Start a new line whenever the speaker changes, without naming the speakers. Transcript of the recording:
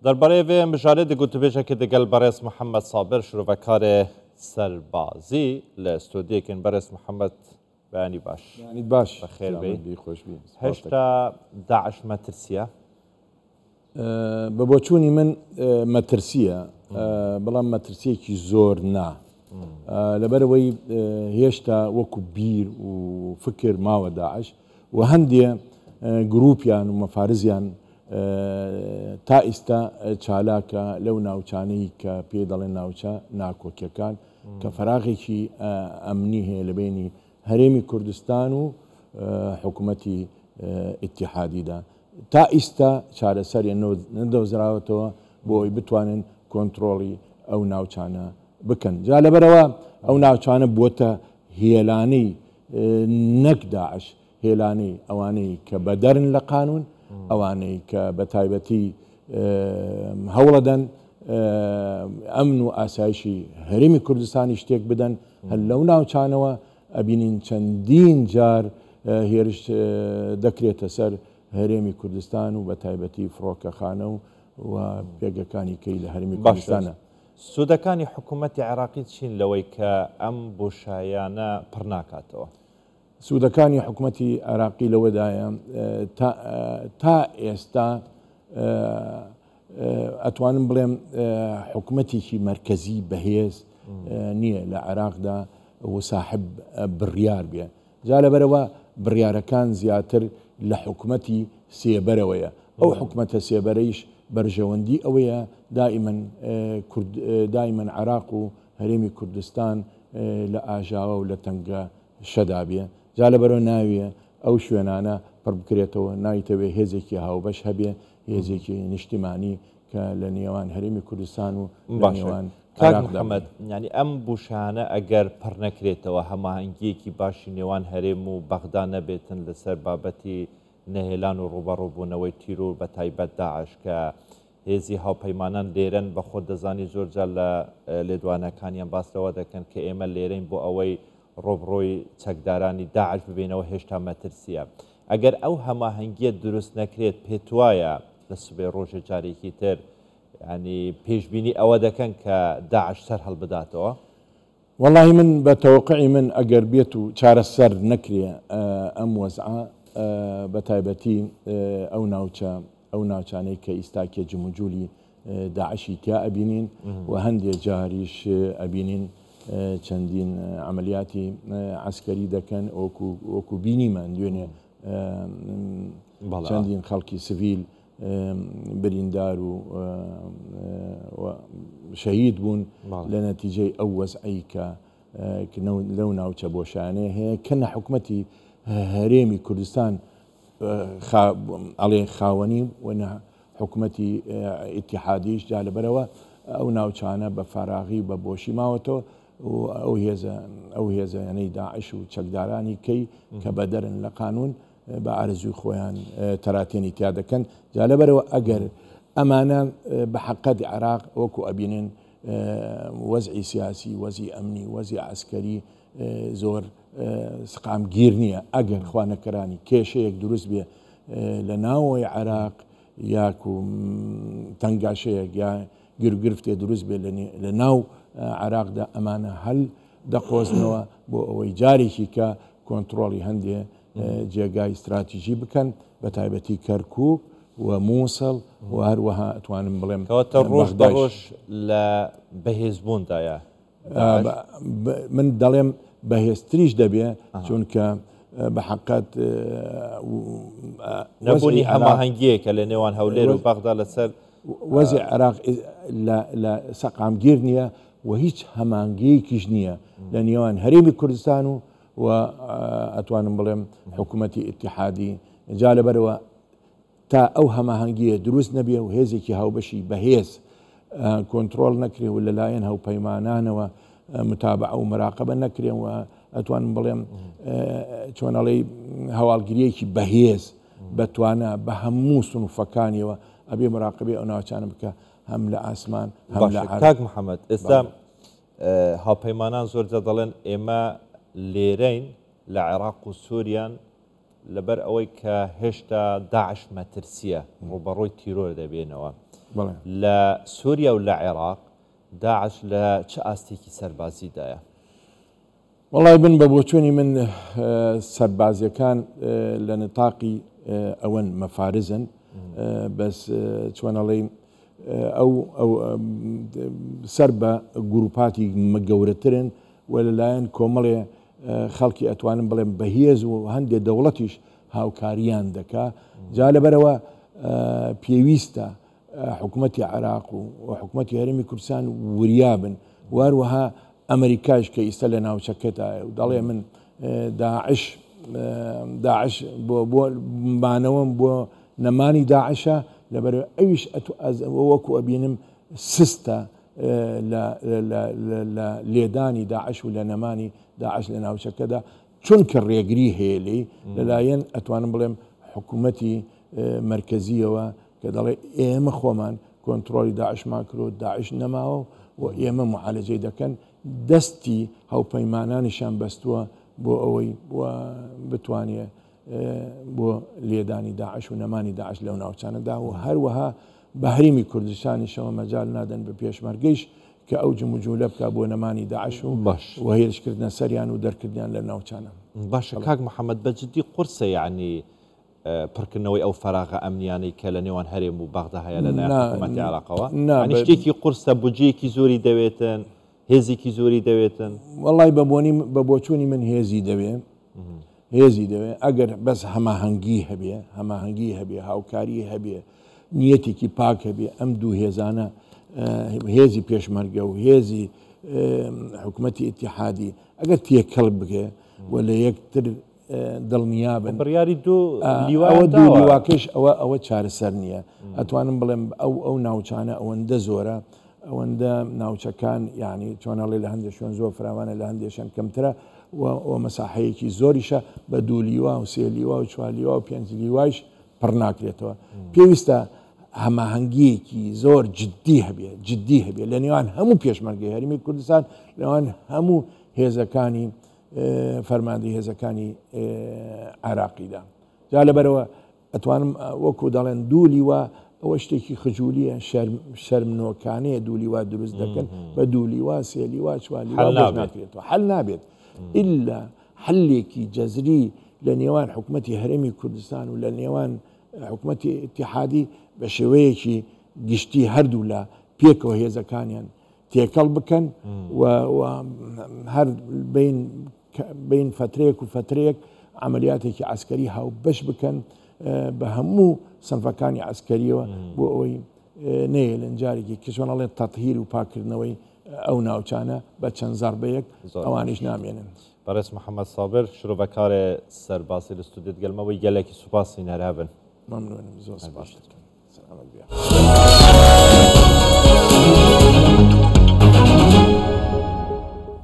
دەربارەێ ڤێ مژارێ دە گوتوبێژەکێ دەگەل بەڕێز محەممەد سابر شرۆڤەکارێ سەربازی لە ستۆدیەکن. بەڕێز محەممەد بەیانی باش.
بەیانیت باش.
بەخێر بێی.
بی خۆش بی.
هێشتا داعش مەترسیە؟
بە بۆچوونی من مەترسیە، بەڵام مەترسیەکی زۆر نا، لەبەرئەوەی هێشتا وەکو بیر و فکر ماوە داعش و هەندێ گروپیان و مەفارزیان تا ئیستا چالاکە لەو ناوچانەی کە پێی دەڵێن ناوچە ناکۆکیەکان کە فەراغێکی ئەمنی هەیە لە بینی هەرێمی کوردستان و حکوومەتی ئیتیحادیدا. تا ئیستا چارەسەریان نەدۆزراوەتەوە بۆ ئەوەی بتوانن کۆنترۆڵی ئەو ناوچانە بکەن. جا لەبەرئەوە ئەو ناوچانە بووەتە هێلانەی نەک داعش، هێلانەی ئەوانەی کە بەدەرن لە قانون، ئەوانەی کە بە تایبەتی هەوڵەدەن ئەمن و ئاسایشی هەرێمی کوردستانیش تێک بدەن، هەر لەو ناوچانەوە ئەبینین چەندین جار هێرش دەکرێتە سەر هەرێمی کوردستان و بە تایبەتی فڕۆکەخانە و پێگەکانی کەی لە هەرێمی کوردستانە.
سوودەکانی حکوومەتی عێراقی چین لەوەی کە ئەم بۆشایانە پڕ ناکاتەوە؟
سوودەکانی حکومەتی عێراقی لەوەدایە تا ئێستا ئەتوانم بڵێم حکومەتێکی مەرکەزی بەهێز نییە لە عێراقدا و ساحب بڕیار بێ. جا لەبەرئەوە بڕیارەکان زیاتر لە حکومەتی سێبەرەوەیە. ئەو حکومەتە سێبەرەیش بەرژەوەندی ئەوەیە دائیمەن کورد دائیمەن عێراق و هەرێمی کوردستان لە ئاژاوە و لە تەنگە شەدا بێ. جا لەبەرئەوە ناوێ ئەو شوێنانە پڕ بکرێتەوە، نایتەوێ هێزێکی هاوبەش هەبێ، هێزێکی نیشتیمانی کە لە نێوان هەرێمی کوردستان و لە
باشە
نێوان
کاک
عێراقدا
محەمەد،
بێ.
یانی ئەم بوشانە ئەگەر پڕ نەکرێتەوە، هەماهەنگییەکی باشی نێوان هەرێم و بەغدا نەبێتن لەسەر بابەتی نەهێلان و ڕووبەڕووبوونەوەی تیرۆر بە تایبەت داعش کە هێزی هاوپەیمانان لێرەن، بە خۆت دەزانی زۆر جار لە لێدوانەکانیان باس لەوە دەکەن کە ئێمە لێرەین بۆ ئەوەی ڕووبڕووی چەکدارانی داعش ببینەوە، هێشتا مەترسییە. ئەگەر ئەو هەماهەنگییە دروست نەکرێت پێتوایە لە سبەی ڕۆژێ جارێکی تر یانی پێشبینی ئەوە دەکەن کە داعش سەر هەڵبداتەوە؟
وەڵاهی من بە تەوەقعی من ئەگەر بێت و چارەسەر نەکرێ ئەم وەزعە بە تایبەتی ئەو ناوچە ئەو ناوچانەی کە ئیستاکێ جموجولی داعشی تیا ئەبینین و هەندێ جاریش ئەبینین چەندین عملیاتی عسکەری دەکەن وەکو وەکو بینیمان دوێنێ چەندین خەڵکی سڤیل بریندار و شەهید بوون لە نەتیجەی ئەو وەزعەی کە لەو ناوچە بۆشانەیە هەیە کە نە حکومەتی هەرێمی کوردستان ئەڵێ خاوەنی و نە حکومەتی ئیتیحادیش. جا لەبەرەوە ئەو ناوچانە بە فاراغی و بە بۆشی ماوەتەوە و ئەو هێزە ئەو هێزەیانەی داعش و چەکدارانی کەی کە بەدەرن لە قانون بە ئارەزووی خۆیان تەراتێنی تیا دەکەن. جا لەبەرەوە ئەگەر ئەمانە بە حەقەت عێراق وەکو ئەبینن وەزعی سیاسی، وەزی ئەمنی، وەزی عەسکەری زۆر سقامگیر نییە. ئەگەر خوا نەکەرانی کێشەیەک دروست بێ لە ناوەوەی عێراق یاکو تەنگاشەیەک یا گیروگرفتێ دروست بێ لە ناو عێراقدا، ئەمانە هەل دەقۆزنەوە بۆ ئەوەی جارێکی کە کۆنتڕۆڵی هەندێ جێگای ستراتیژی بکەن، بە تایبەتی کەرکوک و مووسڵ و هەروەها ئەتوانم بڵێم
کەواتە ڕۆژ بە
بەغدایش.
ڕۆژ لە بەهێزبووندایە داعش؟
من دەڵێم بەهێزتریش دەبێ، چونکە بە حەقەت
نەبوونی هەماهەنگییەکە لە نێوان هەولێر و بەغدا لەسەر
وەزعی عێراق لە سەقامگیر نییە و هیچ هەمانگییەکیش نییە لە نێوان هەرێمی کوردستان و و ئەتوانم بڵێم حکوومەتی ئیتیحادی. جا لەبەرەوە تا ئەو هەماهەنگییە دروست نەبێ و هێزێکی هاوبەشی بەهێز کۆنترۆڵ نەکرێ و لەلایەن هاوپەیمانانەوە متابعە و مراقبە نەکرێن و ئەتوانم بڵێم چۆن ئەڵێی هەواڵگرییەکی بەهێز بەتوانا بە هەموو سنوفەکانیەوە ئەبێ مراقبەی ئەو ناوچانە بکە هەم لە ئاسمان هەم لە
باشە
عەرد.
کاک محەمەد ئێستا
بەڵێ.
هاوپەیمانان زۆرجار دەڵێن ئێمە لێرەین لە عێراق و سوریان لەبەر ئەوەی کە هێشتا داعش مەترسییە، ڕووبەڕووی تیرۆر دەبێنەوە. لە سووریا و لە عێراق داعش لە چ ئاستێکی سەربازیدایە؟
وەڵای من بە بۆچوونی من سەربازیەکان لە نتاقی ئەوەن مەفارزن بەس چۆنەڵێی ئەو سەر بە گروپاتی گەورەترن و لەلایەن کۆمەڵێ خەڵکی ئەتوانم بڵێم بەهێز و هەندێک دەوڵەتیش هاوکاریان دەکا جا لەبەرەوە پێویستە حکومەتی عێراق و حکومەتی هەرێمی کوردستان وریا بن و هەروەها ئەمریکایش کە ئیستا لە ناوچەکەدایە و دەڵێ من داعش داعش بۆ بۆ مانەوەم بۆ نەمانی داعشە لەبەر ئەویش وەکو ئەبینم سستە لە لێدانی داعش و لە نەمانی داعش لە ناوچەکەدا چونکە ڕێگری هەیە لێی لەلایەن ئەتوانم بڵێم حکوومەتی مەرکەزییەوە کە دەڵێ ئێمە خۆمان کۆنترۆڵی داعشمان کرد و داعش نەماوە و ئێمە معالەجەی دەکەن، دەستی هاوپەیمانانیشیان بەستووە بۆ ئەوەی بتوانێ بۆ لێدانی داعش و نەمانی داعش لەو ناوچانەدا و هەروەها بە هەرێمی کوردستانیشەوە مەجال نادەن بە پێشمەرگەیش کە ئەو جموجوولە بکا بۆ نەمانی داعش و
باش.
و هێرشکردنە سەریان و دەرکردنیان لەو ناوچانە.
باشە کاک محەمەد بە جدی قورسە یەعنی پڕکردنەوەی ئەو فەراغە ئەمنیانەی کە لە نێوان هەرێم و بەغدا هەیە لە لایەن حکوومەتی عێراقەوە؟ یانی شتێکی قورسە، بودجەیەکی زۆری دەوێتن، هێزێکی زۆری دەوێتن.
وەڵای بە بۆنی بە بۆچوونی من هێزی دەوێ، هێزی دەوێ ئەگەر بەس هەماهەنگی هەبێ، هەماهەنگی هەبێ، هاوکاری هەبێ، نیەتێکی پاک هەبێ، ئەم دوو هێزانە هێزی پێشمەرگە و هێزی حکوومەتی ئیتیحادی ئەگەر تێکەڵ بکرێ و لە یەکتر دڵنیابن
بڕیاری دوو لیوا
ئەوە دوو لیواکەش ئەوە ئەوە چارەسەر نییە ئەتوانم بڵێم ئەو ئەو ناوچانە ئەوەندە زۆرە ئەوەندە ناوچەکان یعنی چۆنەڵێ لە هەندێک شوێن زۆر فراوانە لە هەندێک شوێن کەمترە و مەساحەیەکی زۆریشە بە دوو لیوا و سێ لیوا و چوار لیوا و پێنج لیوایش پڕ ناکرێتەوە پێویستە هەماهەنگیەکی زۆر جددی هەبێ جددی هەبێ لە نێوان هەموو پێشمەرگەی هەرمی کوردستان لەوان هەموو هێزەکانی فەرماندەی هێزەکانی عێراقیدا. جا لەبەرئەوە ئەتوانم وەکو دەڵێن دوو لیوا ئەوە شتێکی خجولیە شەرمنۆکانەیە دوو لیوا دروست دەکەن بە دوو لیوا سێ لیوا چوار لیوا بۆش ناکرێتەوە حل نابێت ئللا حلێکی جەزری لە نێوان حکوومەتی هەرێمی کوردستان و لە نێوان حکوومەتی ئیتیحادی بە شێوەیەکی گشتی هەردوو لە پێکەوە هێزەکانیان تێکەڵ بکەن و هەر بین بین فترەیەک و فترەیەک عملیاتێکی عسکەری هاوبەش بکەن بە هەموو سنفەکانی عسکەریەوە بۆ ئەوەی نەیەلن جارێکی کچۆن ئەڵێن تەتهیر و پاکردنەوەی ئەو ناوچانە بە چەند زەربەیەک ئەوانیش نامێنن.
بەڕێز محەممەد سابر شرۆڤەکارێ سەربازی لە ستودیۆت گەلمەوەی گەلێکی سوپاسین هەر هەبن.
مەمنونم زۆر سپاس دەکەم. سلامت بیا.